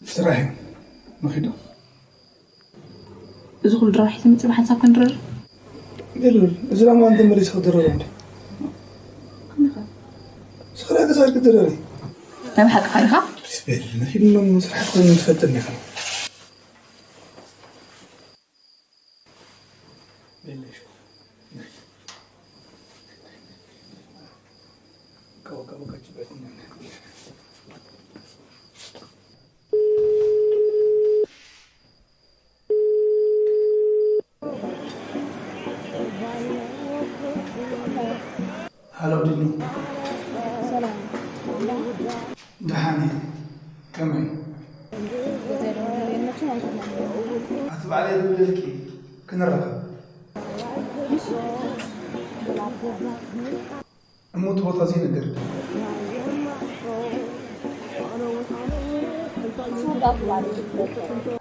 ስራሕ እዩ። ንኺዶ። እዚ ኩሉ ድራር ሒዘ መፅእ ብሓንሳብ ክንድረር? ቤሉል፣ እዚ ዳማ እንተ መሊስ ክድረር እንዲ። ስኽራ ገዛር ክድረር። ናይ ብሓቂ ሓይኻ? ቤሉል፣ ንኺድ ኖም ስራሕ ክኾን ንፈጥን ኢኻ። ሃሎ ዲኒ። ሰላም። ደሓን እየ። ከመይ? ኣቲ ባዕለይ ደውለልኪ፣ ክንራኸብ። እሞ እቲ ቦታ ዘይነገር።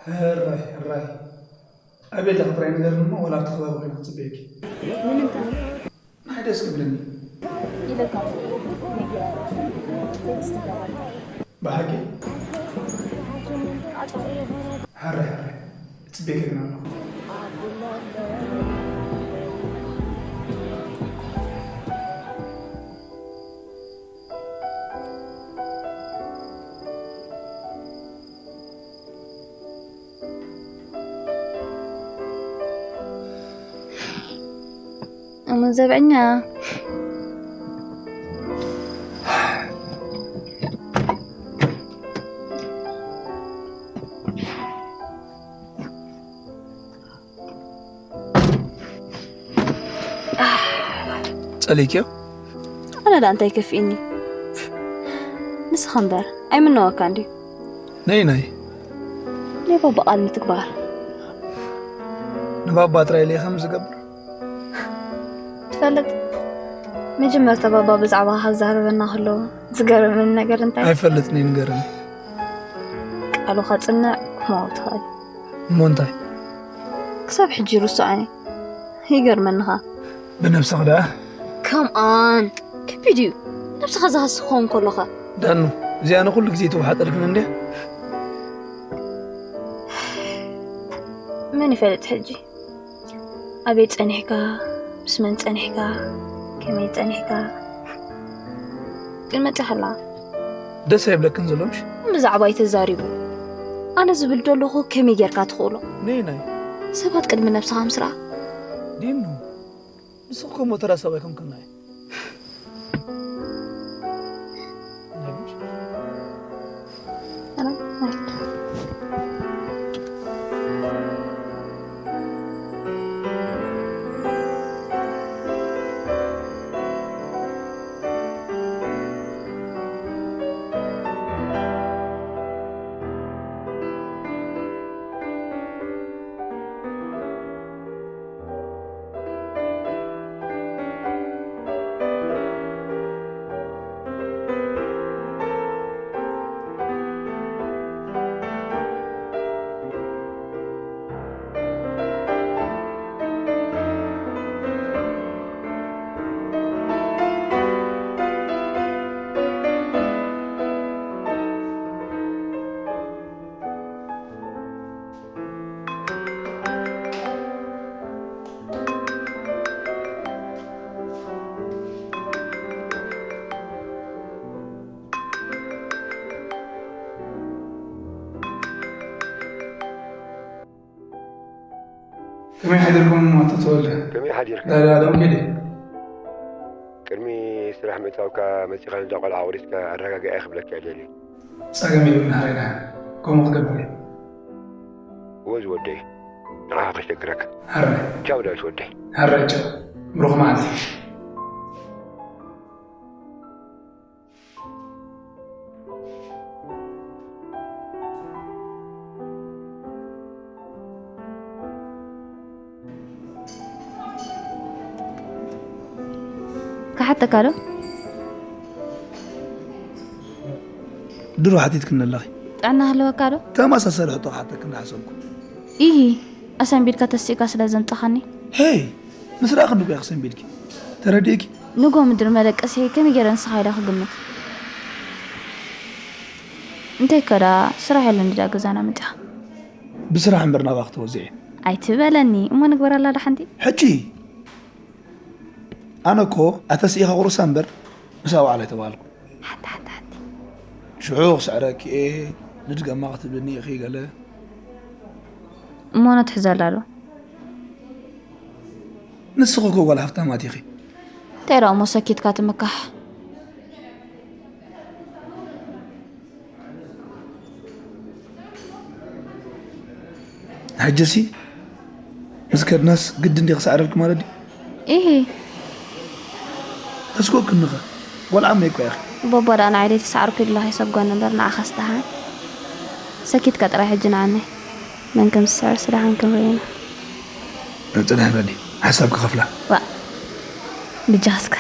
ህራይ፣ ህራይ። ኣበይ ኣለኺ ጥራይ ንገርኒ እሞ፣ ዋላ ኣብቲ ከባቢ ኮይነ ክጽበየኪ። ንምንታይ? ንዓይ ደስ ክብለኒ። ኢለካ። ብሓቂ? ሕራይ፣ ሕራይ። እጽበየኪ ግን ኣለኹ። እሞ ዘብዐኛ። ጸሊእክዮ? ኣነ ደኣ እንታይ ከፍኢኒ? ንስኻ እምበር ኣይምነወካን ድዩ? ነይ ናይ? ናይ ባባ ቃል ምትግባር። ንባባ ጥራይ ኢለ ከም ዝገብር። ትፈልጥ፣ መጀመርታ ባባ ብዛዕባኻ ክዛረበና ከሎ ዝገረመኒ ነገር እንታይ? ኣይፈልጥን እዩ፣ ንገረኒ። ቃሉ ከጽንዕ ክመውት ትኽእል። እሞ እንታይ? ክሳብ ሕጂ ይርስዖ እየ። ይገርመንኻ። ብነብስኻ ደኣ? ከም ኣን ከቢድ እዩ። ነብስኻ ዝሃሲ ክኸውን ከሎኻ። ዳኑ፣ እዚኣ ንኹሉ ግዜ ትወሓጠልክን እንድያ? መን ይፈልጥ ሕጂ? ኣበይ ጸኒሕካ? ምስ መን ጸኒሕካ? ከመይ ጸኒሕካ? ግን መጺኻ ኣለኻ። ደስ ኣይብለክን ዘሎ ምሽ? ብዛዕባይ ተዛሪቡ። ኣነ ዝብል ደለኹ ከመይ ጌርካ ትኽእሎ? ነይ ናይ? ሰባት ቅድሚ ነብስኻ ምስራ? ዲኑ፣ ንስኽ ከምኡ ተራ ሰብ ኣይኮንክን ናይ። ከመይ ሓዲርኩም ኣቶ ተወልደ? ከመይ ሓዲርካ? ዳዳ ደም ከዲ። ቅድሚ ስራሕ ምእታውካ መጺኻ ነዛ ቆልዓ ኣቑሪጽካ ኣረጋግኣ ክብለካ እደሊ። ጸገም የብልና ሃረና። ከምኡ ክገብር እየ። እወ ዝወደይ፣ ንዓኻ ከሸግረካ። ሃረ፣ ቻው ዳዊት ወደይ። ሃረ ጨው። ብሩኽ መዓልቲ። ክሓተካ ዶ? ድሮ ሓቲትክኒ ኣለኺ። ጥዕና ህለወካ ዶ? ተመሳሳሊ ሕቶ ክሓተኪ እንዳሓሰብኩ። ኢሂ፣ ኣሰንቢድካ ተሲእካ ስለ ዘምጻኻኒ። ሄይ፣ ምስ ረኣኽኒ እኮ ኢኺ ሰንቢድኪ። ተረዲእኪ? ንጎ ምድሪ መደቀሲ ከመይ ገይረ ንስኻ ኢለ ክግምት? እንተይከዳ ስራሕ የለን ድዳ ገዛና መጺኻ? ብስራሕ እምበር ናባኺ ተወዚዐ። ኣይትበለኒ እሞ ንግበረላ ዶ ሓንቲ? ሕጂ ኣነ እኮ ኣተስኢኻ ቁርሳ እምበር ምሳእ በዓል ኣይተባሃልኩ። ሓንቲ ሓንቲ ሓንቲ። ሽዑ ክስዕረኪ እየ፣ ንድገማ ክትብልኒ ኢኺ ገለ። እሞ ነትሕዘላ ዶ? ንስኺ እኮ ጓል ሃፍታማት ኢኺ። እንታይ ደኣ እሞ ሰኪትካ ትምካሕ? ሕጂሲ ምስ ከድናስ ግዲ እንዲ ክስዕረልኪ ማለት ድዩ? ኢሂ። ተስኮክንኸ ጓል ዓመይ እኮ ኢኺ። ቦቦ ደኣ ንዓይ ደይትስዓርኩ ኢልካ ይሰጎኒ እምበር ንዓኻስ ደሓን። ሰኪትካ ጥራይ ሕጂ ንዓመይ መን ከም ዝስዕርስ ደሓን ክንርኢ ኢና። ጽንሕ በሊ፣ ሓሳብ ክኸፍላ። ዋእ፣ ብጃኻ እስከ።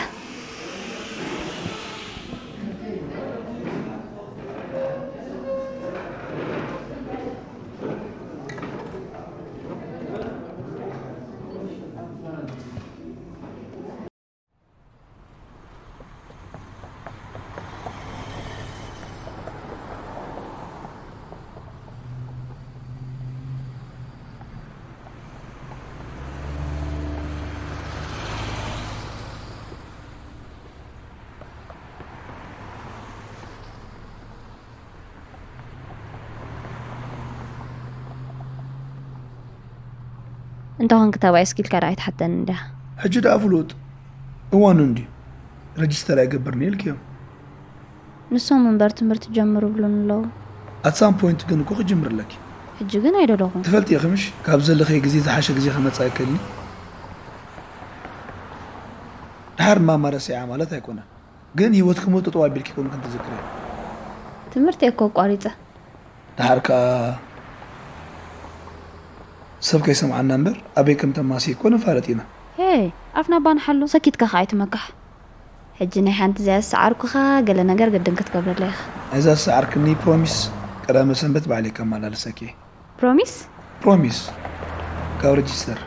እንተ ኾንክ ተባይ እስኪ ኢልካ ደኣ ኣይትሓተኒ እንድያ። ሕጂ ደኣ ፍሉጥ እዋኑ እንድዩ። ረጅስተር ኣይገብርን ኢልክዮም። ንሶም እምበር ትምህርቲ ጀምሩ ብሉኒ ኣለዉ። ኣት ሳም ፖይንት ግን እኮ ክጅምር ኣለኪ። ሕጂ ግን ኣይደለኹን። ትፈልጢ ኢኺ ምሽ ካብ ዘለኺ ግዜ ዝሓሸ ግዜ ክመጽእ ኣይክእልን እዩ። ድሓር ማማ ረሲዓ ማለት ኣይኮነን። ግን ህይወትኪ ሙሉእ ጠጠው ኣቢልኪ ኮንክን ትዝክሪ። ትምህርቲ እኮ ኣቋሪጸ። ድሓር ከኣ ሰብ ከይሰምዓና እምበር ኣበይ ከም ተማሲ እኮ ንፋለጥ ኢና። ሄይ ኣፍና ባንሓሉ ሰኪትካ ከኣ ኣይትመካሕ። ሕጂ ናይ ሓንቲ እዚኣ ዝሰዓርኩኻ ገለ ነገር ግድን ክትገብረለይ ኢኻ። ናይዛ ዝሰዓርክኒ ፕሮሚስ ቀዳመ ሰንበት ባዕለይ ከመላልሰኪ እየ። ፕሮሚስ? ፕሮሚስ ካብ ረጅስተር።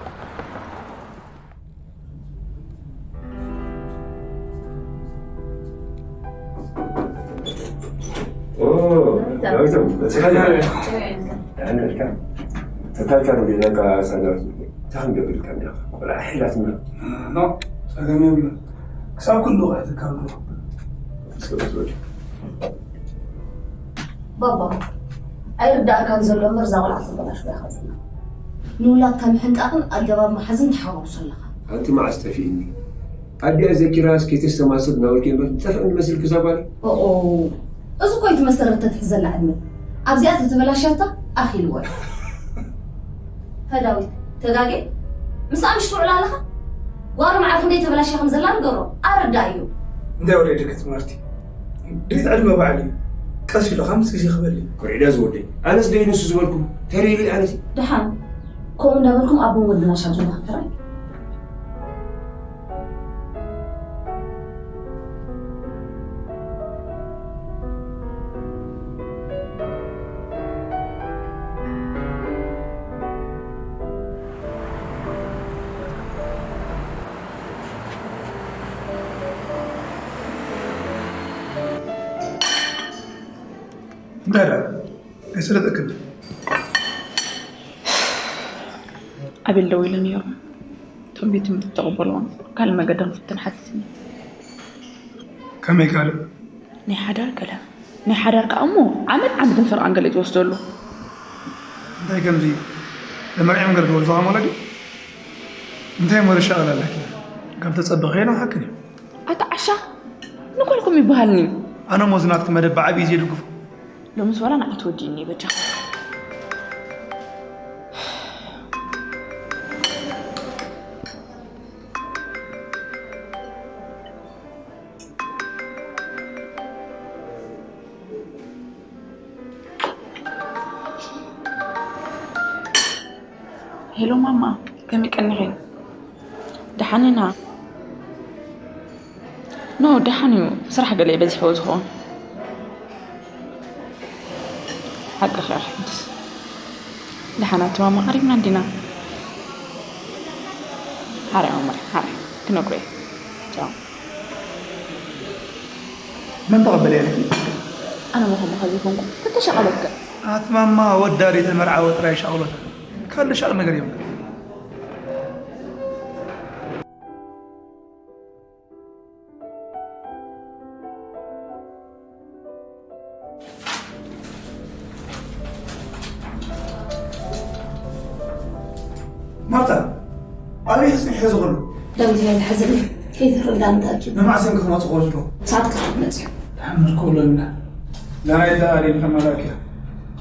ተታልካ ዶ ጌታካ ሳዳት እንታይ ክንገብር ኢልካ እንዲኻ ቆልዓ ሒላትና። ኖ ጸገም የብሉን። ክሳብ ክንድኡ ከ ትካብዶ? ባባ ኣይርዳእካን ዘሎ እምበር እዛ ቆልዓ ተበላሽዋ ኢኻ ዘላ። ንውላድካ ምሕንቃቕን ኣገባብ ምሓዝን ተሓዋውሶ ኣለኻ። ኣንቲ መዓስ ጠፊእኒ? ኣዲኣ ዘኪራስ ከይተስተማሰል ናበልኪ እምበር ዝጠፍአኒ መሲልኪ እዛ ጓል? ኦኦ እዚ እኮ እዩ እቲ መሰረት ተትሕዘላ ዕድመ ኣብዚኣ ተተበላሽያታ ኣኺልዎ እዩ። ዳዊት ተጋጌ ምስኣ ምሽ ትውዕል ኣለኻ? ጓሉ መዓር ክንደይ ተበላሽያ ከም ዘላ ንገሮ ኣረዳእዮ። እንታይ ወሪድኪ ትምህርቲ ድሪት ዕድመ ባዕሉ እዩ ቀስ ኢሉ ካብ ምስ ግዜ ክበል እዩ። ኮሪዳ ዝወደይ ኣነስ ደይ ንሱ ዝበልኩም ተሪሪ ኣነስ ደሓን ከምኡ እንዳበልኩም ኣቦን ወድና ሻጆና ክከራይ እንታይ ደኣ ኣይሰለጠክን? ኣቤል ደዊሉ ነይሩ። እቶም ቤት ትምህርቲ ተቐበልዎም ካልእ መገዲ ክንፍትን ሓቲትኒ። ከመይ ካልእ? ናይ ሓዳር ገለ ናይ ሓዳር ከኣ እሞ ዓመት ዓመትን ፈረቓን ገለ እዩ ዝወስደሉ። እንታይ ከምዚ ተመርዕዮም ገለ ዝበሉ ዝኸም ወለዲ? እንታይ እሞ ዘሻቕል ኣለኪ? ከም ተጸበኸዮ ንውሓክን እዩ። ኣታ ዓሻ፣ ንኮልኩም ይበሃልኒ። ኣነ እሞ ዝናትኪ መደብ ብዓብዪ ዘይድግፎ። ሎምስ ዋላ ንዓት ወዲእኒ በጃ። ሄሎ ማማ፣ ከመይ ቀኒኺ? ደሓን ኢና። ኖ፣ ደሓን እዩ። ስራሕ ገለ በዚሕዎ ዝኸውን። ሓቅኺ ኢኺ ሕጅስ። ደሓናት ማማ፣ ቀሪብና እንዲና። ሓራይ ማማ፣ ሓራይ ክነግሮ እየ። ቻው። መን ተቐበለ ኢልኪ? ኣነ መኸ መኸ ዘይኮንኩ። ተተሻቐለትከ? ኣቲ ማማ፣ ወዳሪት መርዓወ ጥራይ ሻቕሎታ። ካልእ ሻቕል ነገር የብለን። ማርታ፣ ኣበይ ክጽንሕ እዩ ዝኽእሉ? ዳዊት፣ ናይ ትሕዝኒ ከይትርዳእ እንተኣኪቡ። ንመዓስ እዮም ክመጹ ክወስዱ? ሰዓት ክሳብ መጽዩ። ተሓመል ክብሎ እንዳ። ዳናይት ደኣ ኣደይ ንኸማላኪያ።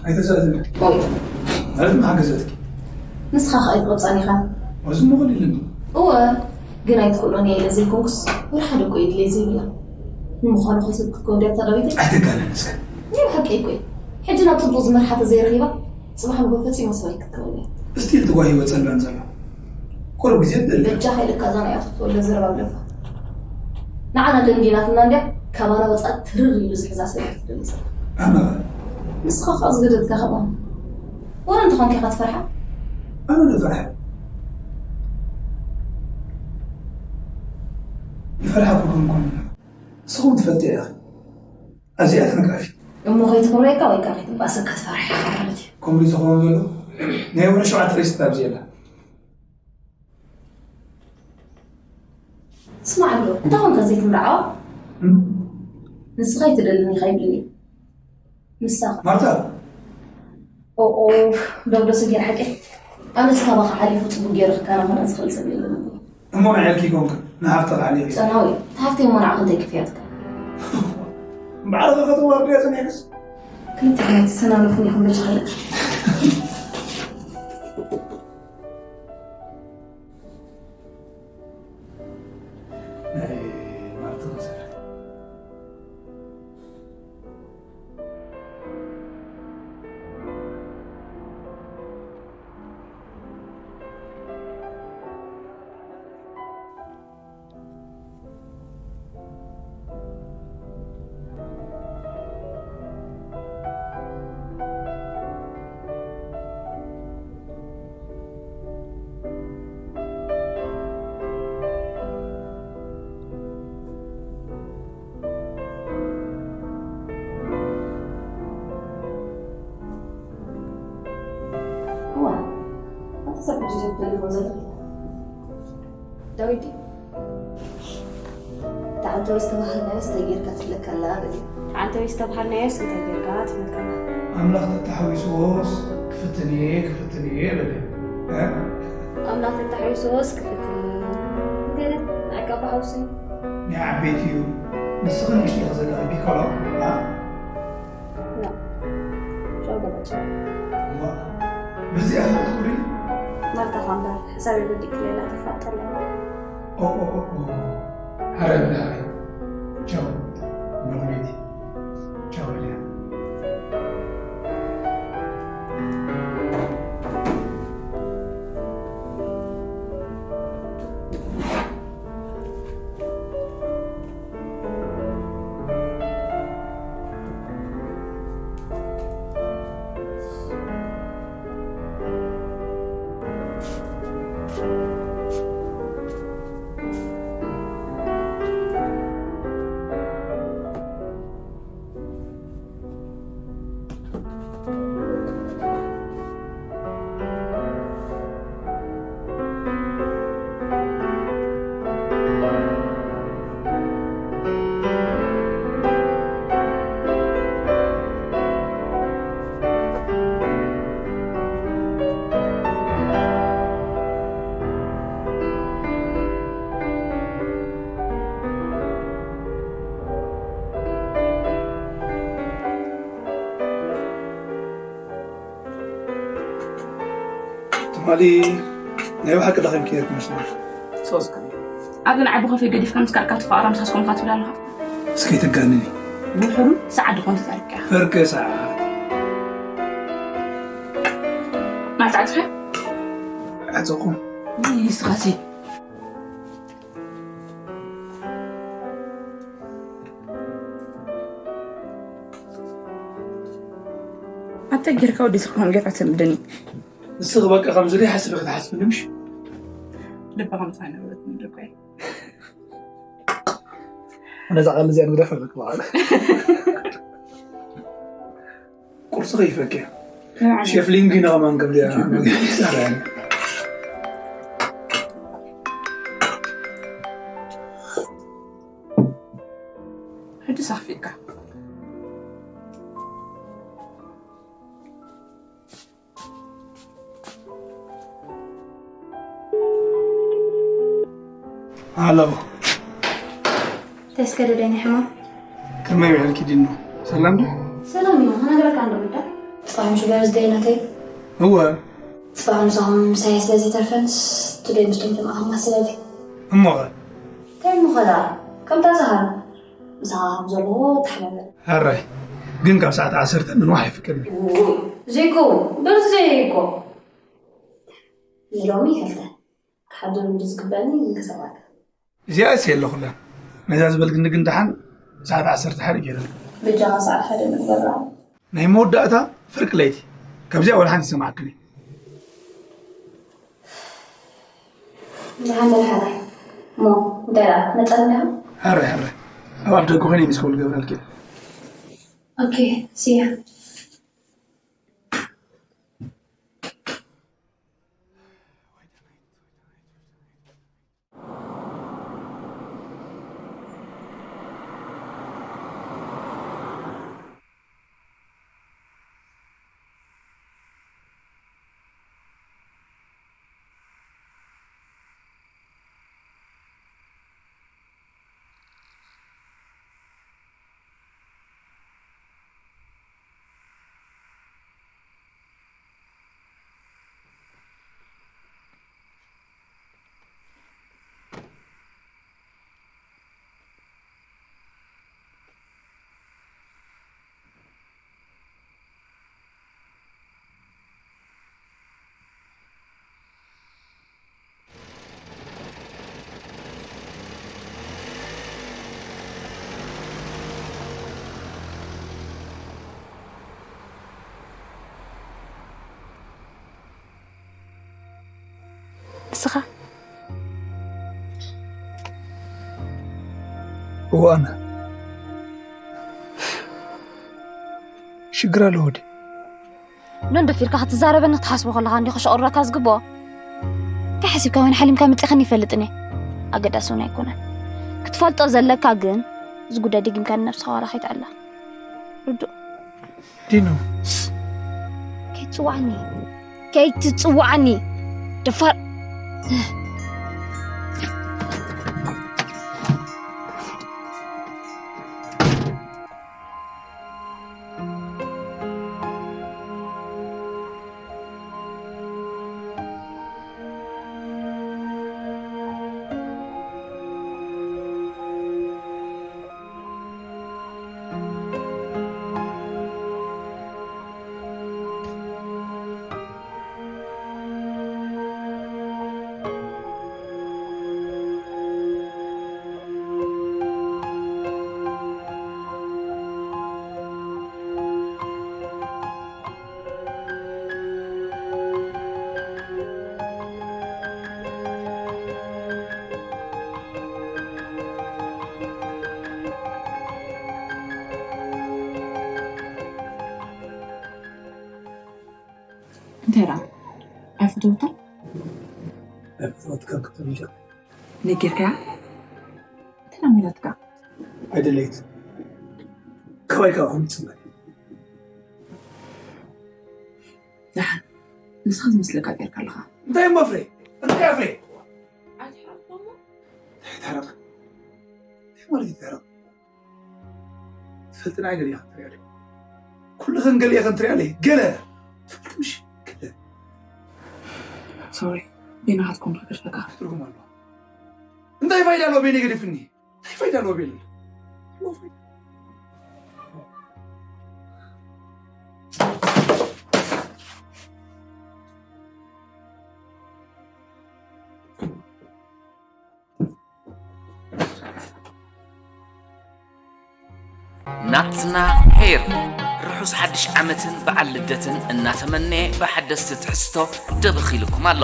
ኣይተዛእዝኒ። ቆይ። ማለት መሓገዘትኪ። ንስኻ ኸኣ ኣይትቐብጻን ኢኻ። እዚ እሞ ቐሊል እንዶ። እወ፣ ግን ኣይትኽእሎን እያ ኢለ ዘይኮንኩስ፣ ወላ ሓደ እኮ የድልየ ዘይብላ። ንምዃኑ ከ ሰብ ክትከውን ድያ እታ ዳዊተይ? ኣይተጋነን እስከ። ናይ ብሓቂ እኮ እዩ። ሕጂ ናብ ጽቡቕ ዝመርሓ ተዘይረኺባ፣ ጽባሕ ንግሆ ፈጺማ ሰበይ ክትከውን እያ። እስቲል ትጓሂ ወጸላን ዘሎ። ቁሩብ ግዜ ትደሊ። በጃኻ ኢልካ እዛ ንኣያ ክትወልደ ዘረባ ግደፋ። ንዓና ደንጊናትና እንድያ፣ ካባና ወጻእ ትርር ኢሉ ዝሕዛ ሰብ እያ ትደሊ ዘላ። ኣነ ኸ? ንስኻ ኸኣ ዝገደድካ ከምኣ። ወረ እንተኾንካ ኢኻ ትፈርሓ? ኣነ ዶ ፈርሓ? ይፈርሓ እኮ ከም ኮነ። ንስኹም ትፈልጡ ኢኻ። ኣዚኣ ተነቃፊ። እሞ ከይትኹርየካ ወይ ከኣ ከይትባእሰካ ትፈርሕ ኢኻ ማለት እዩ። ከምኡ ዝኸውን ዘሎ ናይ ወረ ሸውዓተ ሬስት ኣብዚ የላ። ስማዕ ኣሎ፣ እንታይ ኾንካ ዘይትምርዓዋ? እም? ንስኻ ኣይትደልን ኢኻ ይብልኒ። ንስኻ። ማርታ! ኦ፣ ኦ፣ ዶብ ዶ ስጊር ሓቂ? ኣነስ ካባኻ ሓሊፉ ጽቡቅ ገይሩ ክከናኸኖ ዝኽእል ሰብ የለን። እሞ ንዓይ ኢልኪ ይኮንክ ንሃፍቲ ክሓልዮ እዩ። ጸናዊ፣ ሃፍቲ እሞ ንዓኽ እንታይ ክፍያትካ? ባዕልኻ ከተዋርድያ ጸኒሕክስ? ክልተ ዓይነት ትሰናነፉን ኢኹም በጃኻ። ናይ ማርታ መሰረት። እዋ፣ ኣቲ ሰብ ሕጂ ዘብደልኹም ዘለኹም። ዳዊት ድዩ? ተዓንተወይ ዝተባሃልናዮስ እንታይ ጌርካ ትብለካ ኣላ በል። ተዓንተወይ ዝተባሃልናዮስ እንታይ ጌርካ ትብለካ ኣላ? ኣምላኽ ተተሓዊስዎስ ክፍትን እየ፣ ክፍትን እየ በል። እ? ኣምላኽ ተተሓዊስዎስ ክፍትን እየ። እንታይ ኢለ? ንዓካ ብሃውስን። ናይ ዓበይቲ እዩ። ንስኺ ንእሽቶ ኢኺ ዘለኺ ቢኮሎ። እ? ኖ። ሻው ገለጹ። እዋ፣ በዚኣ ኸኣ ትኹሪ? ማርታ ኸኣ እምበር፣ ሕሳብ የጎዲእክለይ ኣላ ተፋጠላ። ኦ፣ ኦ፣ ኦ፣ ኦ። ሓረ ብላዕሊ። ቻው፣ መቕኔቲ። ቻው፣ ሊያ። ማሊ ናይ ብሓቂ ደኺምኪ እየ ትመስሊ። ሶስካ ኣብ ናይ ዓቢ ኮፈ ገዲፍካ ምስ ካልካ ትፋቕራ ምሳስኩም ካ ትብል ኣለኻ። እስከ ተጋንኒ። ብድሕሩ ሰዓት ድኾን ተዛሪብካ ኢኻ። ፍርቂ ሰዓት ማልታ ኣጽሐ ኣጽኹ። ይስኻሲ ኣታ ጌርካ ወዲ ዝኾን ጌርካ ትምድኒ። ንስኺ በቃ ከምዚ ደይ ሓስቢ ክትሓስብኒ ምሽ? ልባ ከምታ ነበረት ምድኮይ ነዛ ቃል እዚኣ ንግደፍ በቃ በዓል ቁርሲ ከይፈኪ ሼፍሊንግ ኢና ከማን ከብዲያ ሕጂ ሳኽፊካ ኣለኹ። ተስከደደኒ ሕማም ከመይ ውዕልኪ ዲኖ? ሰላም ዶ? ሰላም እዩ። ክነግረካ እንዶ ምዳ ጽባሕ ምሽ በርዝደይ ናተይ። እወ። ጽባሕ ምሳኹም ምሳይ ስለ ዘይተርፈንስ ቱደይ ምስቶም ጀምዓ ከማስለለይ። እሞኸ? እንታይ እሞ ኸ ደኣ? ከምታ ዝሃር ምሳኻ ከም ዘለዎ ተሓባበር። ሕራይ ግን ካብ ሰዓት ዓሰርተ ምንዋሕ ኣይፍቀድን እዩ። ዘይኮ በርዝደይ እኮ ንሎሚ ክልተ ክሓድር እንዲ ዝግበኒ ምንቅስቓስ እዚኣስ የለኹላን ነዛ ዝበልክኒ ግን ደሓን ሰዓት ዓሰርተ ሓደ ገይረ በጃኻ ሰዓት ሓደ ንግበራ ናይ መወዳእታ ፍርቂ ለይቲ ካብዚኣ ወላ ሓንቲ ይሰማዕክኒ ደሓን ደሓን እሞ እንታይ ደኣ መፀና ሕራይ ሕራይ ኣብ ኣፍ ደገ ኮይነ ሚስኮል ገብረልኪ ኦኬ ሲያ ንስኻ እዋን ሽግር ኣለዎ ድዩ? ኖን ደፊርካ ክትዛረበኒ ክትሓስቦ ከለኻ እንዲ ክሸቕረካ ዝግብኦ እንታይ ሓሲብካ ወይን ሓሊምካ መፂእኸኒ ይፈልጥን እየ ኣገዳሲ እውን ኣይኮነን ክትፈልጦ ዘለካ ግን እዚ ጉዳይ ደጊምካ ንነብስኻ ዋላ ከይትዕላ ርዱእ ዲኖ ከይትፅዋዕኒ ከይትፅዋዕኒ ደፋር እንታይ ደኣ ኣይፈተወቶን ኣይፈተወትካን ክትብል ዲኻ ነጊርካያ እንታይ ደኣ ሚላትካ ኣይደለይት ካባይ ከዓ ከም ትፅበ ደሓን ንስኻ ዝመስለካ ጌርካ ኣለኻ እንታይ እሞ ፍሬ እንታይ ፍሬ ኣይትሓርቕ እንታይ ማለት ይትሕረቕ ትፈልጥና ገሊኻ ትሪኣለይ ኩልኽን ገሊኽን ትሪኣለይ ገለ ትፈልጥ ምሽ ገለ ሶሪ፣ በይናትኩም ክገድፈካ። ትርጉም ኣለዎ። እንታይ ፋይዳ ኣለዎ በይነይ ገዲፍኒ? እንታይ ፋይዳ ኣለዎ ቤለል? ናትና ሄር ርሑስ ሓድሽ ዓመትን በዓል ልደትን እናተመነየ ብሓደስቲ ትሕዝቶ ደበኽ ኢልኩም ኣሎ።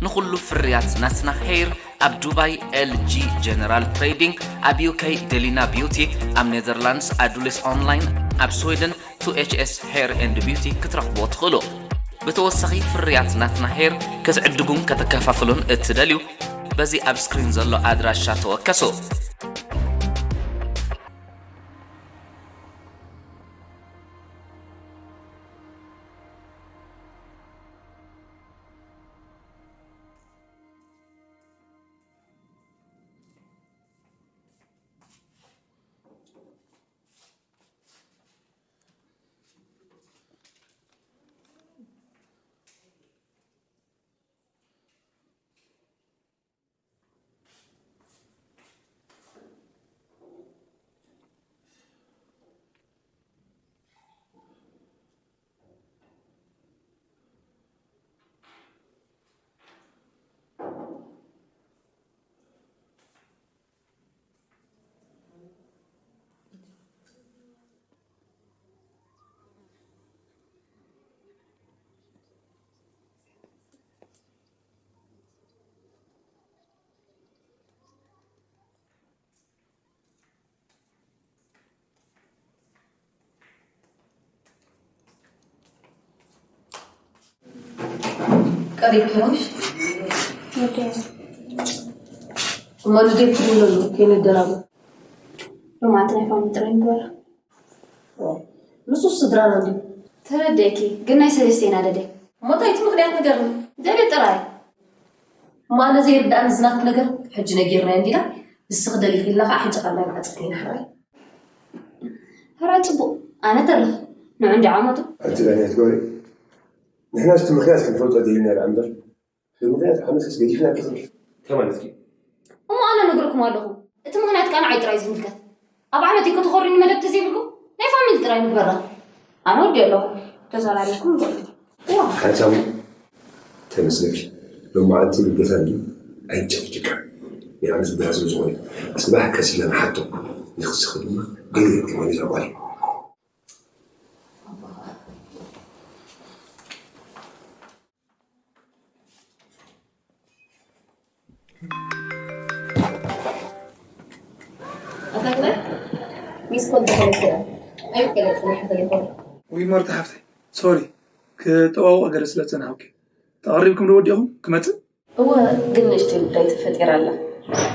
ንኹሉ ፍርያት ናትና ሄር ኣብ ዱባይ ኤልጂ ጀነራል ትሬዲንግ፣ ኣብ ዩኬ ደሊና ቢዩቲ፣ ኣብ ኔዘርላንድስ ኣዱሊስ ኦንላይን፣ ኣብ ስዊድን ቱ ኤች ኤስ ሄር ኤንድ ቢዩቲ ክትረኽብዎ ትኽእሉ። ብተወሳኺ ፍርያት ናትና ሄር ክትዕድጉን ከተከፋፍሉን እትደልዩ በዚ ኣብ ስክሪን ዘሎ ኣድራሻ ተወከሱ። ቀሪብኪ ኖሽ እሞ ልደት ትብሎ ኣሎ ከይንደራቡ። ሎማዓንቲ ናይ ፋሚሊ ጥራይ ንግበራ። ንሱ ስድራና እንድዩ። ተረዲእኪ ግን ናይ ሰለስቴና ደደ። እሞ እንታይ እቲ ምኽንያት ንገርኒ። ደደ ጥራይ። እሞ ኣነ ዘይርድኣኒ እዚ ናትኪ ነገር ሕጂ ነጊርናዮ እንዲና። ንስኺ ደሊኺልና ከዓ ሕጂ ካብ ናይ ማዕፀ ክኒና ሕራይ። ሕራይ ፅቡቕ። ኣነ ተርፍ። ንዑ እንዲ ዓመቱ። ኣቲ ዳንያ ትገብሪ። ንሕናስ እቲ ምኽንያት ክንፈልጦ ደሊና ኢና እምበር። ብምኽንያት ዓመትስ ገዲፍና ክኽእል። እንታይ ማለት እዩ? እሞ ኣነ ነግረኩም ኣለኹ። እቲ ምኽንያት ከዓ ንዓይ ጥራይ ዝምልከት። ኣብ ዓመት እዩ ከተኾርኒ መደብ ተዘይብልኩም ናይ ፋሚሊ ጥራይ ንግበራ። ኣነ ወዲ ኣለኹ። ተዘራሪብኩም ንገሩ። ሓንሳብ ተመስለኪ ሎማዓንቲ ልደታ እንዲ ኣይጨቅጭቃ። ናይ ዓመት ልደታ ስለ ዝኾነ ፅባሕ ከሲላ ንሓቶ ንክስኺ ድማ ገለ ትማሊ ዘጓል ኣታ ግዳ ሚስኮል ተኸለከለ ኣይቀለጽን ተሌፎን። ውይ ማርታ ሓፍተይ ሶሪ ክጠዋውቕ ገለ ስለ ዝጸናሕኩ። ተቐሪብኩም ዶ ወዲኹም ክመጽእ? እወ ግን ንእሽተይ ጉዳይ ተፈጢራ ኣላ።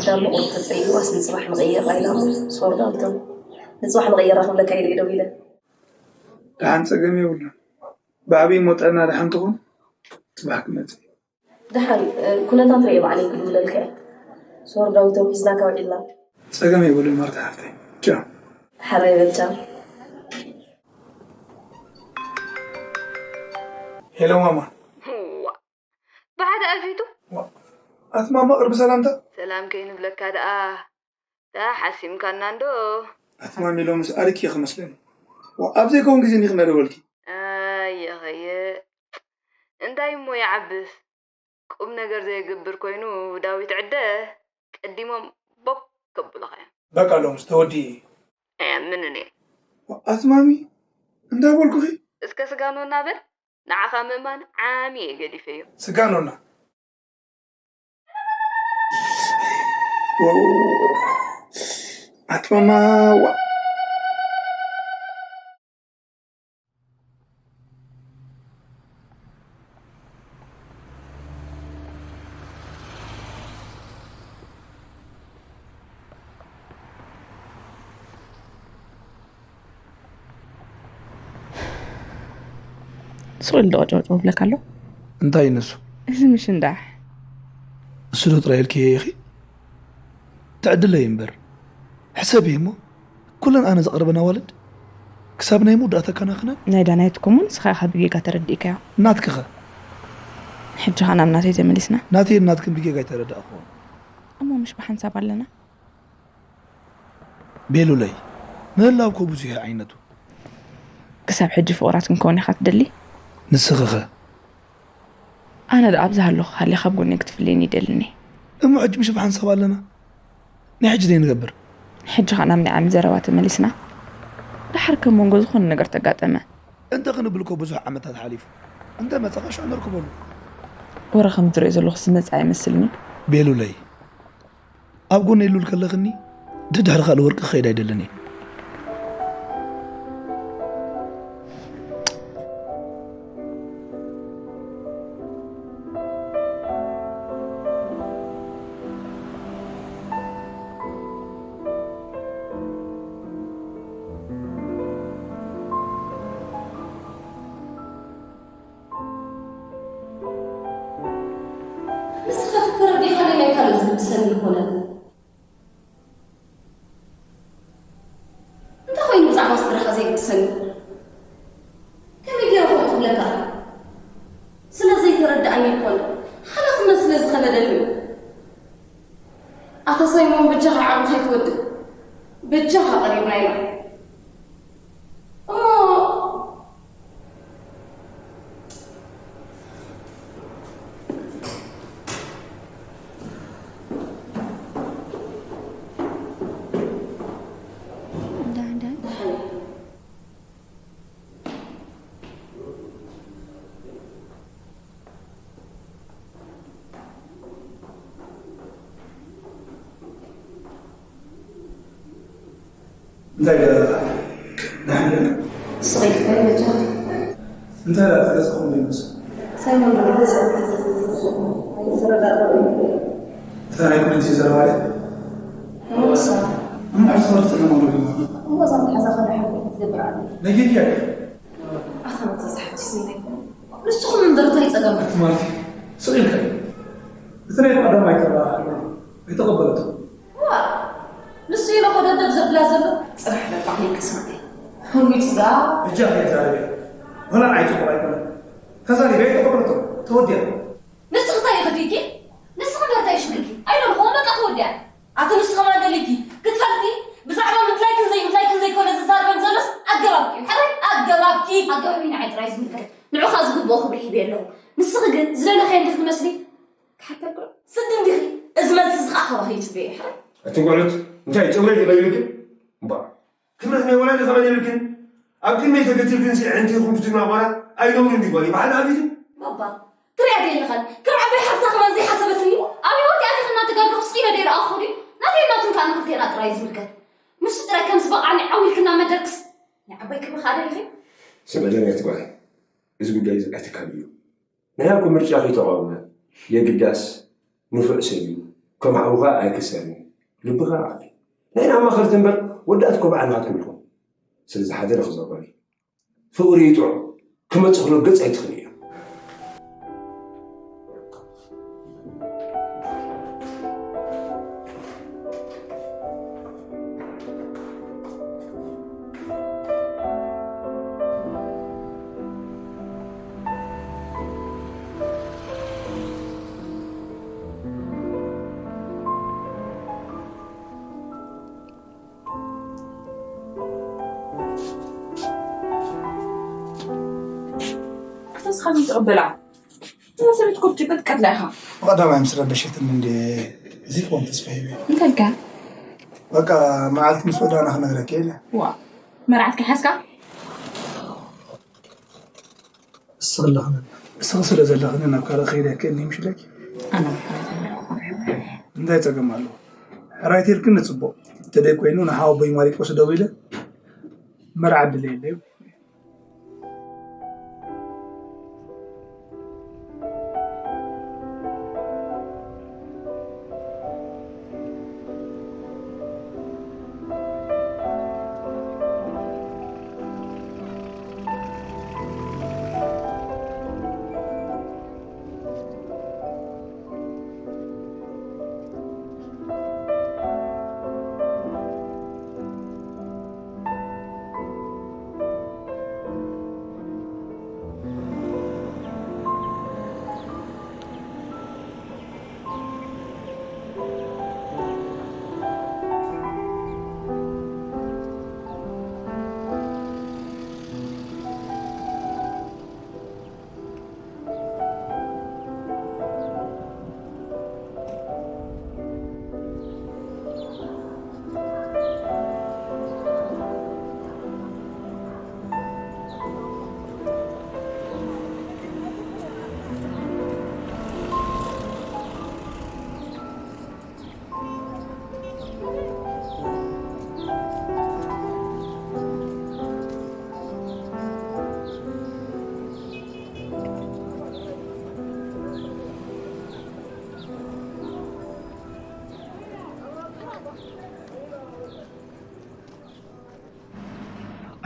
ዳሞ ቁሩብ ተጸይዋ ስም ጽባሕ ንቕይራ ኢላ እሞ ሶሪ ዳዊቶም ንጽባሕ ንቕይራ ክብለካ ኢለ እየ ደዊለ። ደሓን ጸገም የብሉን። ብዓብዪ እሞ ጥዕና ደሓን ትኹን ጽባሕ ክመጽእ እዩ። ደሓን ኩነታት ርእየ ባዕለይ ክድውለልካ እየ። ሶሪ ዳዊቶም ሒዝናካ ውዒልና። ጸገም የብሉን ማርታ ሓፍተይ። ቻው። ሕራይ በል ቻው። ሄሎ ማማ። ዋእ ብሓደ ኣልፊቱ። ኣቲ ማማ ቅርቢ ሰላምታ። ሰላም ከይንብለካ ደኣ ደኣ ሓሲምካና እንዶ። ኣቲ ማሚ ሎምስ ኣርኪ ኢኺ መስለኒ። ዋእ ኣብ ዘይከውን ግዜ እንዲኺ እናደወልኪ። ኣየ ኸየ እንታይ እሞ ይዓብስ ቁምነገር ዘየግብር ኮይኑ ዳዊት ዕደ ቀዲሞም ቦክ ከብሉኻ እዮም። በቃ ሎምስ ተወዲኡ እዩ። ኣይኣምንን እየ። ኣቲ ማሚ እንታይ በልኩኺ? እስከ ስጋኖና በል ንዓኻ ምእማን ዓሚ እየ ገዲፈዮ። ስጋኖና ዋው ኣቲ ማማ ዋእ። ስቕ ኢሉ ደቐጨውጨው ይብለካ ኣሎ። እንታይ እዩ ንሱ? እዚ ምሽንዳሕ። እሱ ዶ ጥራይ ኢልክዮ ኢኺ? ትዕድለይ እምበር። ሕሰብዮ እሞ፣ ኩለን ኣነ ዘቕርበን ኣዋልድ ክሳብ ናይ መወዳእታ ከናኽነን። ናይ ዳናይት ኮሞ ንስኻ ኢኻ ብጌጋ ተረዲእካዮ። ናትኪኸ? ሕጂ ኸኣ ናብ ናተይ ተመሊስና። ናተይን ናትክን ብጌጋ ኣይተረዳእኽዎን። እሞ ምሽ ብሓንሳብ ኣለና። ቤሉለይ፣ ምህላው እኮ ብዙሕ እዩ ዓይነቱ። ክሳብ ሕጂ ፍቑራት ክንከውን ኢኻ ትደሊ? ንስኺኸ? ኣነ ደኣ ኣብዚ ሃለኹ ሃልየ ካብ ጎነይ ክትፍለየኒ ይደልኒ። እሞ ሕጂ ምሽ ብሓንሳብ ኣለና? ናይ ሕጂ ደይ ንገብር? ሕጂ ኸኣ ናብ ናይ ዓሚ ዘረባ ተመሊስና። ደሓር ከም መንጎ ዝኾነ ነገር ተጋጠመ። እንተ ክንብል እኮ ብዙሕ ዓመታት ሓሊፉ። እንተ መጸኻ ሽዑ ነርክበሉ። ወረ ከም ትሪኦ ዘለኹ ዝመጽእ ኣይመስልኒ። ቤሉለይ ኣብ ጎነይ ሉል ከለኽኒ ደድሕሪ ካልእ ወርቂ ክኸይድ ኣይደልን እየ። ንስኻ ተረዲኻ ናይ ካልእ ዝግብሰኒ ይኾነን። እንታይ ኮይኑ ብዛዕባ ስድራኻ ዘይግብሰኒ? ከመይ ገይረ ከምኡ ክብለካ? ስለ ዘይተረድኣኒ ይኾን ሓላፍነት ስለ ዝኸበደኒ እዩ። ኣታ ሳይሞን በጃኻ ዓቕምኻ ኣይትወድእ። በጃኻ ቀሪብና ኢና። እሞ እንታይ ገረኻ? ደሓን ዲኻ? ስቕ ኢልካ በጃኻ። እንታይ ደኣ ተገዝእኹም ዶ ይመስል? ሳይሞን ዶ ገንዘብ ኣይተረዳእኩን። እታ ናይ ኮሚኒቲ ዘረባ ድያ? እሞ ንሳ? እሞ ሕጂ ትፈልጥ ዘለኹም ዶ ይመስል? እሞ እዛ መሓዛኻ ደሓን ክትገብር ኣለካ። ነጊድያ ድያ? ኣታ መተስሓቲ ስኒ። ንስኹም እምበር እንታይ ጸገም? ማርቲ፣ ስቕ ኢልካ እዩ። እቲ ናይ ቀዳማይ ተራ ኣይተቐበለቶ። ዋ፣ ንሱ ኢለ ኮ ደብደብ ዘብላ ዘሎ። ጽናሕ በቃ ከይትስምዒ። ህርዊጽ ደኣ። በጃኺ ተዛረቢ። ወላ ንዓይ ጽቡቕ ኣይኮነን። ተዛሪበ ኣይተቐበለቶ። ተወዲኣ። ንስኺ እንታይ ኢኺ ትብኪ? ንስኺ እምበር እንታይ ሽግርኪ? ኣይደልኹዎን በቃ ተወዲኣ። ኣቲ ንሱ ከማን ደሊኪ ክትፈልጢ ብዛዕባ ምድላይክን ዘይምድላይክን ዘይኮነ ዝዛረበን ዘሎስ ኣገባብኪ እዩ። ሕራይ ኣገባብኪ። ኣገባብኪ ንዓይ ጥራይ ዝምልከት። ንዑኻ ዝግብኦ ክብሪ ሂበ ኣለኹ። ንስኺ ግን ዝደለኽዮ እንዲኺ ትመስሊ። ክሓተልኩ ስዲ እንዲኺ። እዚ መልሲ እዚ ከዓ ካባኺ ይፅበዮ። ሕራይ ኣቲ ጉዕሉት እንታይ ጨውረ ዲቐ ይብልክን? እምባ ክብረት ናይ ወላዲ ከመን የብልክን? ኣብ ቅድመይ ተገቲርክን ሲ ዕንቲ ይኹን ክትብላ ቆራ ኣይነውርን ድዩ ጓል ይበሃል ኣብዩ? ባባ ትሪኣ ዶ የለኻን ከም ዓባይ ሓፍታ ከማን ዘይሓሰበትኒ ኣብ ህይወት ኣቲኽና ትጋብሪ ክስኪ ኢለ ደይረኣኹ ድዩ ናተይ ናቱን ከዓ ንክልቴና ጥራይ ዝምልከት ንሱ ጥራይ ከም ዝበቓዕኒ ዓው ኢልክና መደርክስ ናይ ዓባይ ክብሪ ከዓ ደሊኺ ስምዕለኒ ኣቲ ጓል እዚ ጉዳይ እዚ ኣይትካብዩ ናይ ኣኩ ምርጫ ከይተቓወመ የግዳስ ንፉዕ ሰብ እዩ ከም ሓውኻ ኣይክሰርኒ ልብኻ ኣዕቢ ናይ ኣማኸርቲ እምበር ወዳእት ኮ ባዕልኻ ትምልኮ ስለዚ ሓደረ ክዘበሪ ፍቕሪ እዩ ጥዑም ክመጽእ ከሎ ገጽ ኣይትኽእል እያ። ክተስኻ ዘይትቕበላ እዛ ሰበይት ኮ ብጭንቀት ቀትላ ኢኻ። ብቐዳማይ ምስ ረበሸትኒ እንድየ እዚ ክኾን ተስፋ ሂበ። እንታይ ኢልካ? በቃ መዓልቲ ምስ ወዳእና ክነግረኪ እየ ኢለ። ዋእ መርዓት ከይሓዝካ? እስኺ ኣለኽንን እስኺ ስለ ዘለኽንን ናብ ካልእ ከይደ ከኒ ምሽ ኢለኪ ኣነ እንታይ ጸገም ኣለዎ ሕራይ ተልክኒ ጽቡቕ እንተ ደይ ኮይኑ ንሓወቦይ ማሪቆስ ደዊለ መርዓ ድለየለይ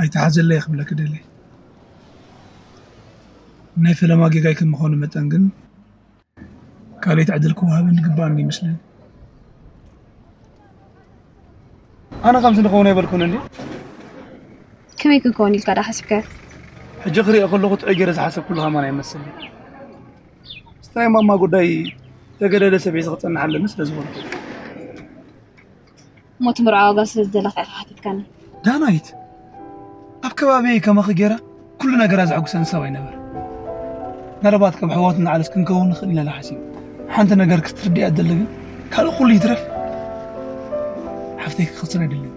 ኣይትሓዘለይ ክብለኪ ደልየ። ናይ ፈለማ ጌጋይ ከም ምዃኑ መጠን ግን ካልኣይቲ ዕድል ክወሃበኒ ግባኣኒ ይመስለኒ። ኣነ ከምዚ ንኸውን ኣይበልኩን እንዴ? ከመይ ክንከውን ኢልካ ዳ ሓሲብካዮ? ሕጂ ክሪኦ ከለኹ ጥዑይ ገይረ ዝሓሰብኩሉ ከማን ኣይመስልን። ምስቲ ናይ ማማ ጉዳይ ተገደደ ሰብ ሒዘ ክጸንሕ ኣለኒ ስለ ዝኾንኩ። እሞ እቲ መርዓ ዋጋ ስለ ዝደለኻ ኢኻ ሓቲትካኒ። ዳናይት፣ ኣብ ከባቢየይ ከማኺ ገይራ ኩሉ ነገራ ዘሐጉሰኒ ሰብ ኣይነበረ። ምናልባት ከም ኣሕዋት ንዓለስ ክንከውን ንኽእል ኢና ኢለ ሓሲበ። ሓንቲ ነገር ክትርድያ እደሊ ግን፣ ካልእ ኩሉ ይትረፍ ሓፍተይ ክኸስር ኣይደልን።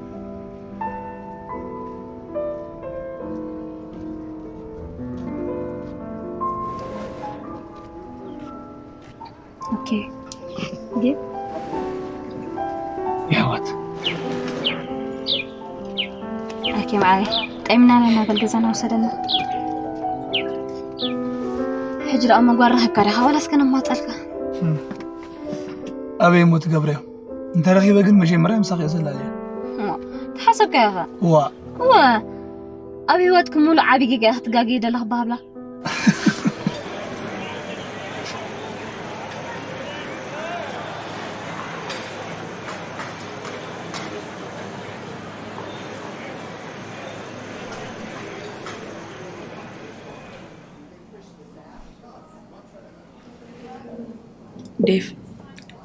ኦኬ። ዴቭ? የሕዋት። ኦኬ መዓረይ፣ ጠሚና ኣለና፣ በል ገዛና ውሰደና። ሕጂ ደኣ መጓር ረኸብካ ዲኻ ዋላስ ከነማጸልካ? እም። ኣበይ እሞ ትገብርዮ? እንተረኺበ ግን መጀመርያ ምሳኺ እየ ዘላልያ። እሞ፣ ተሓሰብካዮ ኸ? እዋ። እወ። ኣብ ህይወትኪ ሙሉእ ዓቢ ጌጋ ኢኺ ትጋገዪ ዘለኺ ባህብላ። ዴቭ፣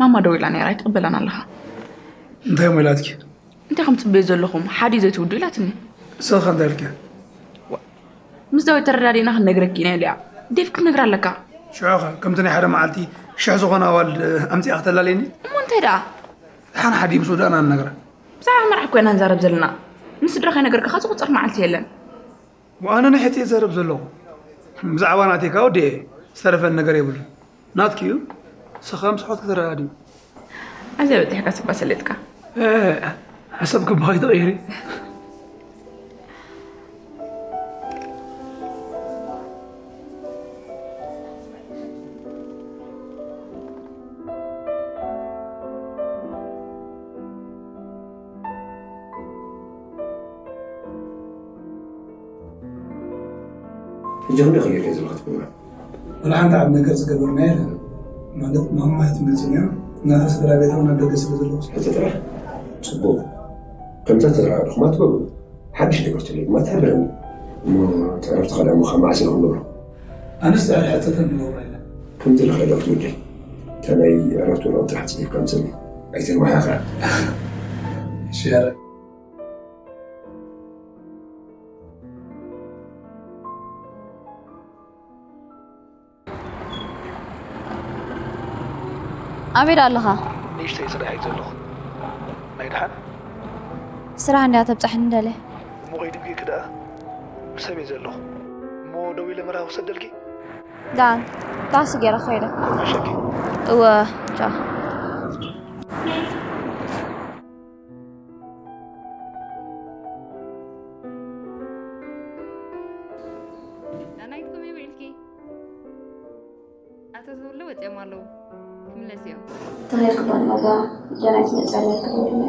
ማማ ደዊላ ነይራ፣ ኣይትቕበላን ኣለኻ። እንታይ እሞ ኢላትኪ? እንታይ ከም ትጽበዩ ዘለኹም፣ ሓደ እዩ ዘይትውዱ ኢላትኒ። ንስኺ ከ እንታይ ኢልኪ? ዋ፣ ምስ ዳዊት ተረዳዲእና ክንነግረኪ ኢና ኢለያ። ዴቭ ክትነግራ ኣለካ። ሽዑ ኸ ከምቲ ናይ ሓደ መዓልቲ ሽሕ ዝኾና ኣዋልድ ኣምጺኣ ክተላለየኒ? እሞ እንታይ ደኣ? ደሓን ሓዲ ምስ ወዳእና ንነግራ። ብዛዕባ መርዓ እኮ ኢና ንዛረብ ዘለና። ንስድራ ከይነገርካ ዝቑጸር መዓልቲ የለን። ወኣነ ንሕቲ እየ ዘረብ ዘለኹ። ብዛዕባ ናተይ ካብ ወዲኤ ዝተረፈኒ ነገር የብሉን። ናትኪ እዩ። ንስኻ ምስ ኣሕዋትኪ ተረዳድኡ። ኣዝያ በጺሕካ ስባ ሰሌጥካ። እ፣ ሓሳብኪ እባ ከይትቕይሪ። ሕጂ ክንደይ ቀይርካዮ ዘለኻ ትገብራ? ወላ ሓንቲ ዓቢ ነገር ዝገበርና የለን። ማለት ማማ ኣይትመጽእን እያ። ናታ ስድራ ቤት እውን ኣብ ደገ ስለ ዘለዉ። ሕጂ ጥራሕ ጽቡቕ። ከምታ ተዘራረብኹማ ትገብሩ። ሓድሽ ነገር ተልዩኩም ትሕብረኒ። እሞ እቲ ዕረፍቲ ኸ ደኣ ካብ መዓስ ኢና ክንገብሮ? ኣነስ ድሕሪ ሕጽተን ንገብሮ ኢና። ከምዚ ኢልካ ዶ ክትውድእ? እታ ናይ ዕረፍቲ ወረቐት ጥራሕ ጽሒፍካ ኣምጽኣለይ። ኣይተንዋሕኻ። እሺ፣ ያረ። ኣበይ ደኣ ኣለኻ? ንእሽተይ ስራሕ እየ ዘለኹ። ናይ ደሓን? ስራሕ እንድያ ተብጽሐኒ ደልየ። እሞ ከይድምጊ ክደኣ? ብሰብ እየ ዘለኹ። እሞ ደዊለ መርሃ ክሰደልኪ? ደሓን፣ ታክሲ ገይረ ክኸይደ። እወ፣ ቻው። ዳናይት ከመይ ውዒልኪ? ኣቶ ተወልደ ወፂኦም ኣለዉ። ክምለስ እዮም። ተኸይድኩ ዶ ንመጓ ዳናይት መፃ ኢለ ክደውለላ።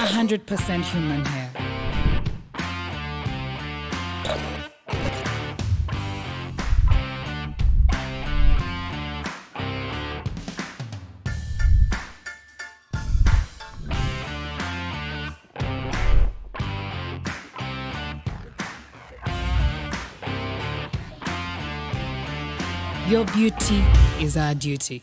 one hundred percent human hair. Your beauty is our duty.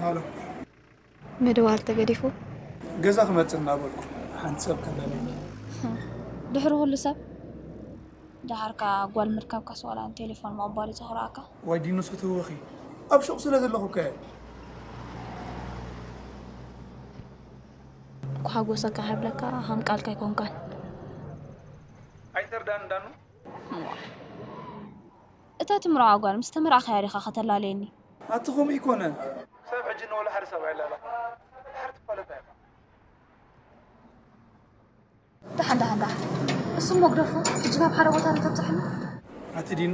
ሃሎ። ምድዋል ተገዲፉ። ገዛ ክመጽእ እናበልኩ ሓንቲ ሰብ ከለለይ። ድሕሪ ኩሉ ሰብ ደሓርካ ጓል ምርካብካስ ዋላ ንቴሌፎን ምቕባል እዩ ዘኹርዓካ። ዋይ ዲኑ ሰተወኺ። ኣብ ሹቕ ስለ ዘለኹ ከ። ክሓጎሰካ ከብለካ ሃም ቃልካ ኣይኮንካን። ኣይተርዳን እንዳኑ። እዋ። እታ ትምርዖ ጓል ምስ ተመርዓኻያ ዲኻ ከተላለየኒ? ኣቲ ከምኡ ኣይኮነን። ሰብ ሕጂ ንወላ ሓደ ሰብ ኣይላላኹን። ድሓር ትፋለጣ ኢኻ። ደሓን፣ ደሓን፣ ደሓን። እሱ እሞ ግደፎ፣ ሕጂ ናብ ሓደ ቦታ ዶ ተብጽሐኒ? ኣቲ ዲኑ፣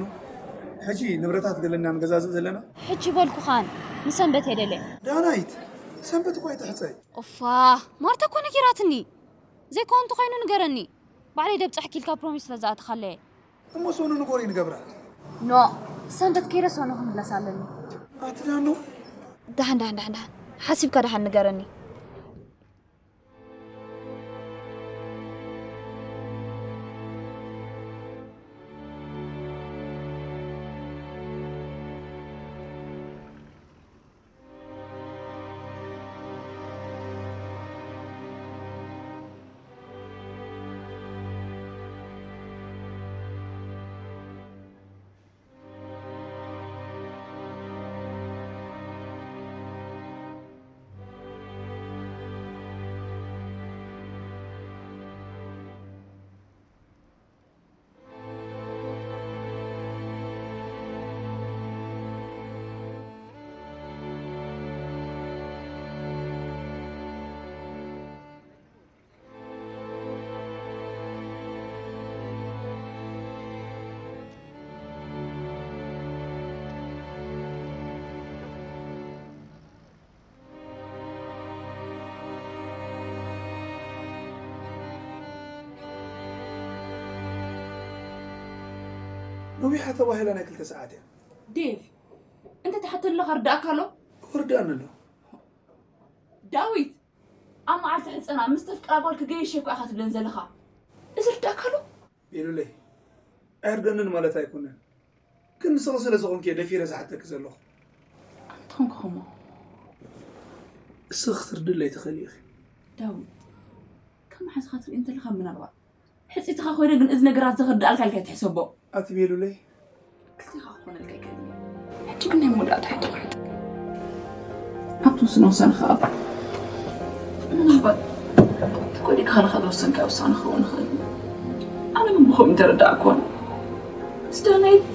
ሕጂ ንብረታት ገለና ንገዛዝእ ዘለና? ሕጂ በልኩኻን፣ ንሰንበት እየ ደልየ። ዳናይት፣ ሰንበት እኮ ኣይትሕጸይ። ኦፋ፣ ማርታ እኮ ነጊራትኒ። ዘይከውን እንተኾይኑ ንገረኒ። ባዕለይ ደብጽሐኪ ኢልካ ፕሮሚስ ስለ ዝኣተኻለየ። እሞ ሰኑ ንጎሪ ንገብራ። ኖ፣ ሰንበት ከይደ ሰኑ ክምለስ ኣለኒ። ኣቲ ዳኑ። ደሓን፣ ደሓን፣ ደሓን፣ ደሓን። ሓሲብካ ደሓን ንገረኒ። ነዊሓ ተባሂላ ናይ ክልተ ሰዓት እያ። ዴቭ፣ እንተ ትሓተልኻ ርዳእካ ኣሎ? ወርዳን ኣሎ። ዳዊት፣ ኣብ መዓልቲ ሕፀና ምስ ተፍቅራ ጓል ክገየሽ እኮ ኢኻ ትብለን ዘለኻ። እዚ ርዳእካ ኣሎ? ቤሉለይ፣ ኣየርደንን ማለት ኣይኮነን። ግን ንስኺ ስለ ዝኾንኪ እየ ደፊረ ዝሓተኪ ዘለኹ። ኣነ ተኾንኩ ከሞ? እስኺ ክትርድለይ ትኽእሊ ኢኺ። ዳዊት፣ ካብ መሓዝኻ ትርኢ እንተለኻ ምናልባት ሕፂትኻ ኮይነ ግን እዚ ነገራት ዘኽርድኣልካ ኢልካ ትሕሰቦ። ኣቲ ቤሉለይ፣ ክልቴኻ ክኾነልካ ይክእል እየ። ሕጂ ግን ናይ መወዳእታ ሕቶ ክሓተካ። ኣብ ትውስኖ ውሳነ ከኣ ምናልባት ተጎዲእካ ከለኻ ዝወሰንካዮ ውሳነ ክኸውን ይኽእል እዩ። ኣነ ግን ብኸምኡ እንተረዳእክዎን ምስ ዳናይት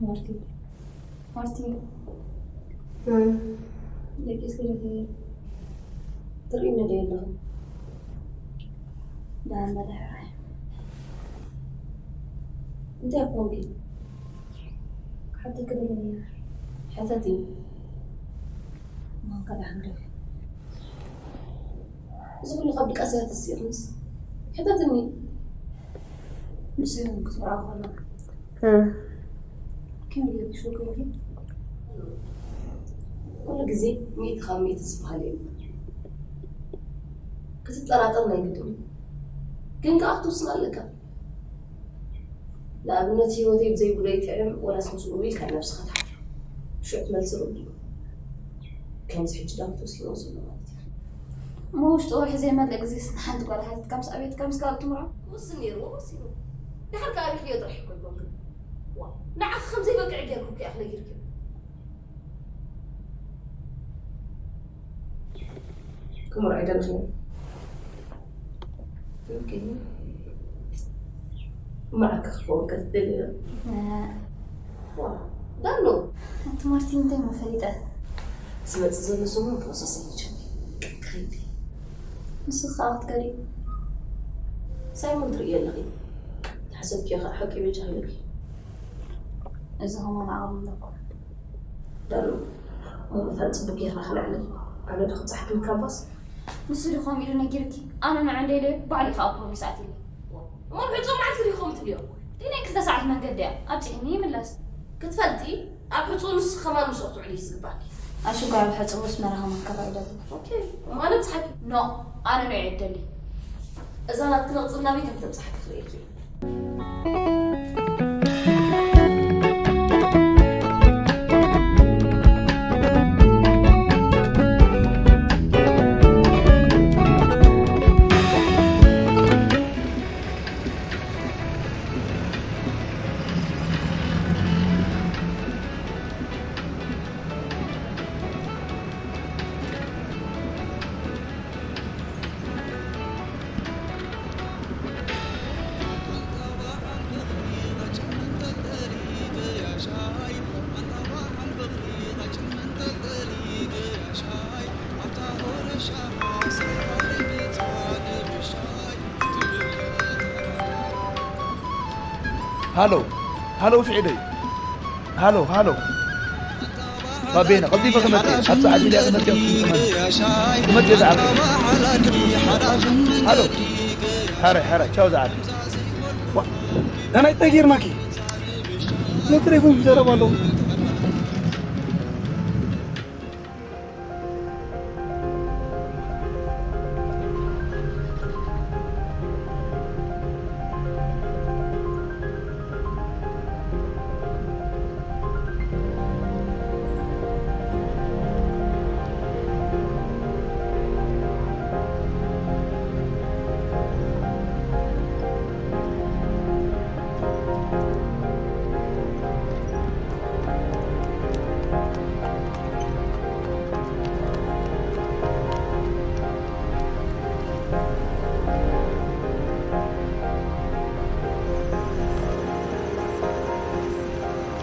ማርቲ ማርቲ ደቂስኪ ዶ ትርእይኒ ዶ ኣለኹ? ደሓን በሊ ሕራይ። እንታይ ኮንኪ? ክሓተኪ ደልየ ነይረ። ሕተቲ። ማንካ ደሓን ዶ? እዚ ኩሉ ካብ ድቃስ እያ ተሲእኽንስ? ሕተትኒ። ንሱ እውን ክትምርዖ ከሎ ከመይ ገይርኪ ሽው ኮይንኪ? ኩሉ ግዜ ሚእቲ ካብ ሚእቲ ዝበሃል የለን። ክትጠራጠር ናይ ግድን እዩ። ግን ከኣ ክትውስን ኣለካ። ንኣብነት ህይወተይ ብዘይ ብሎ ይጥዕም ወላስ ምስኡ ኢልካ ነብስኻ ትሓፍር። ሽዑ ትመልሲ ርኡይ እዩ። ከምዚ ሕጂ ዳዊት ወሲንዎ ዘሎ ማለት እዩ። እሞ ውሽጢ ወርሒ ዘይመልእ ግዜስ ንሓንቲ ጓል ሓቲትካ ምስ ኣቤትካ ምስ ካልእ ትምርዖ? ክውስን ነይርዎ ወሲኑ። ድሓር ከኣ ኣቢኽዮ ጥራሕ እኮ ኣይኮንክን። ዋእ ንዓኺ ከም ዘይበቅዕ ጌርኩ እኮ እየ ኣኽለ ጌርክዮ። ክምርዖ ኣይደለኽን። ኦኬ። መዓከ ክኸውን ከትደሊ ዶ? ዋ፣ ዳኑ። ኣንቲ ማርቲ እንታይ እሞ ፈሊጠ? ዝመጽእ ዘሎ ሰሙን ፕሮሰስ ኣይጀምር። ከይዲ። ንስኺ ከኣ ክትከዲ። ሳይሞን ትርእዮ ኣለኺ። ተሓሰብክዮ ከኣ ሓቂ በጃ ክብለኪ። እዚ ከማን ዓቕሚ ኣለኩም። ዳኑ፣ እሞ መታን ጽቡቕ ጌርና ክነዕልል። ኣነ ዶ ክብጻሕክን ካምፓስ? ንሱ ድዩ ከምኡ ኢሉ ነጊርኪ? ኣነ ንዑ እንደ ኢለዮ ባዕሉ ከኣ ፕሮሚስ ኣትዩኒ። እሞ ኣብ ሕጹእ መዓልቲ ድዩ ከምኡ ትብልዮ? ደይ ናይ ክልተ ሰዓት መንገዲ እያ። ኣብጺሕኒ ይምለስ። ክትፈልጢ፣ ኣብ ሕጹእ ንስኺ ከማን ምስኡ ክትውዕሊ እዩ ዝግባእኪ። ኣሽጓ ኣብ ሕጹእ ምስ መራ ከማን ክረኣ ይደሊ። ኦኬ፣ እሞ ኣነ ኣብጽሓኪ። ኖ፣ ኣነ ንዑ እየ ዝደሊ። እዛ ናትኪ ነቕጽ ናበይ ከም ተብጽሓኪ ክርእየኪ እየ። ሃሎ ሃሎ፣ ውስዒደይ። ሃሎ ሃሎ። ባቤና፣ ቀልጢፈ ክመጽእ እየ። ኣብ ሰዓት ኢለ ክመጽእ እየ። ክመጽእ እየ፣ ዝዓርከይ። ሃሎ። ሓራይ፣ ሓራይ፣ ቻው፣ ዝዓርከይ። ዋ፣ ናናይ እንታይ ጌርናኪ? ስለ ቴሌፎን ይዛረብ ኣለዉ።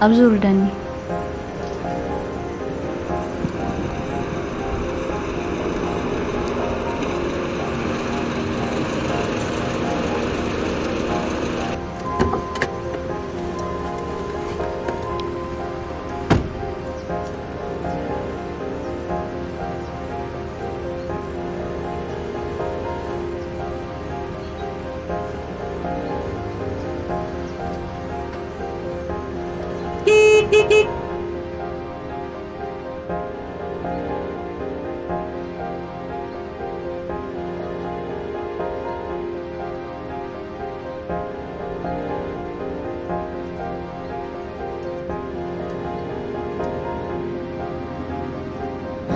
ኣብዚ ውርደኒ።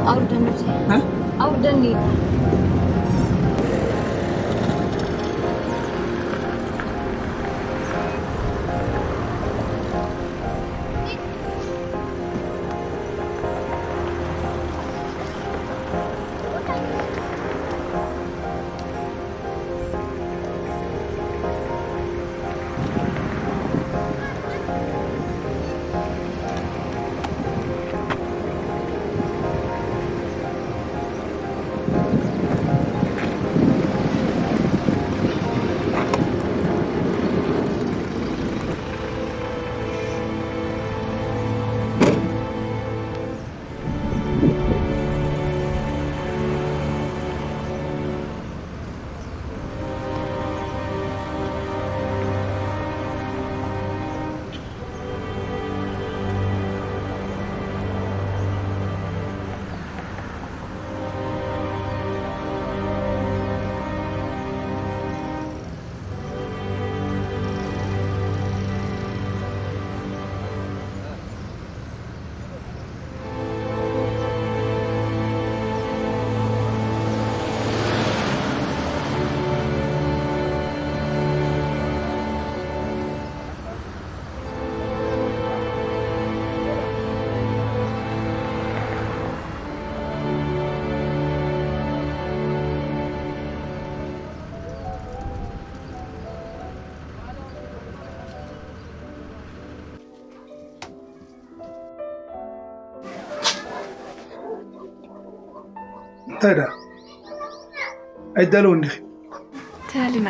ኣውርደኒ ብዘይ እ? ኣውርደኒ። እንታይ ደኣ? ኣይዳለውን ዲኺ? ተሃሊና።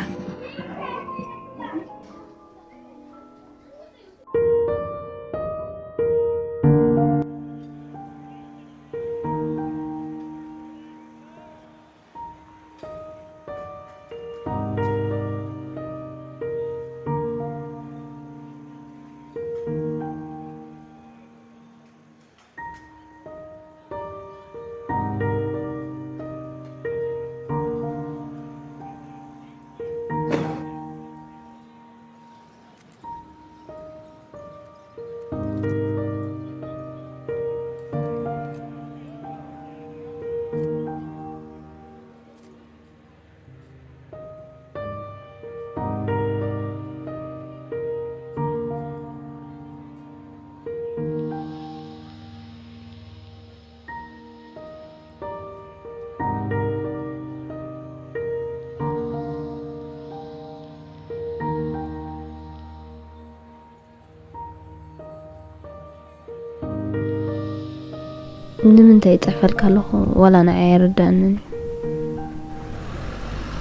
ንምንታይ ይጽሕፈልካ ኣለኹ ዋላ ንዓይ ኣይርድኣንን እዩ።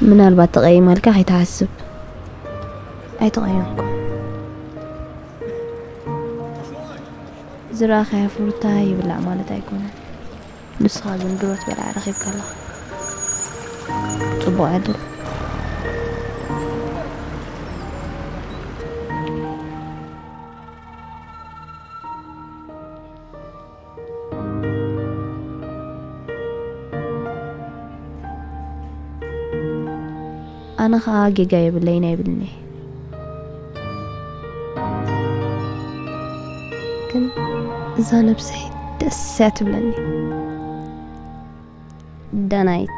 ምናልባት ተቐይማልካ ከይትሓስብ። ኣይተቐየምኩ። ዝረኣኻዮ ፍሩታ ይብላዕ ማለት ኣይኮነን። ንስኻ ግን ድሮ ትበልዓ ረኺብካ ኣለኻ። ጽቡቕ ዕድል። ኣነ ኸኣ ጌጋ የብለይን ኣይብልን'የ። ግን እዛ ነብሰይ ደስ እያ ትብለኒ። ዳናይት፣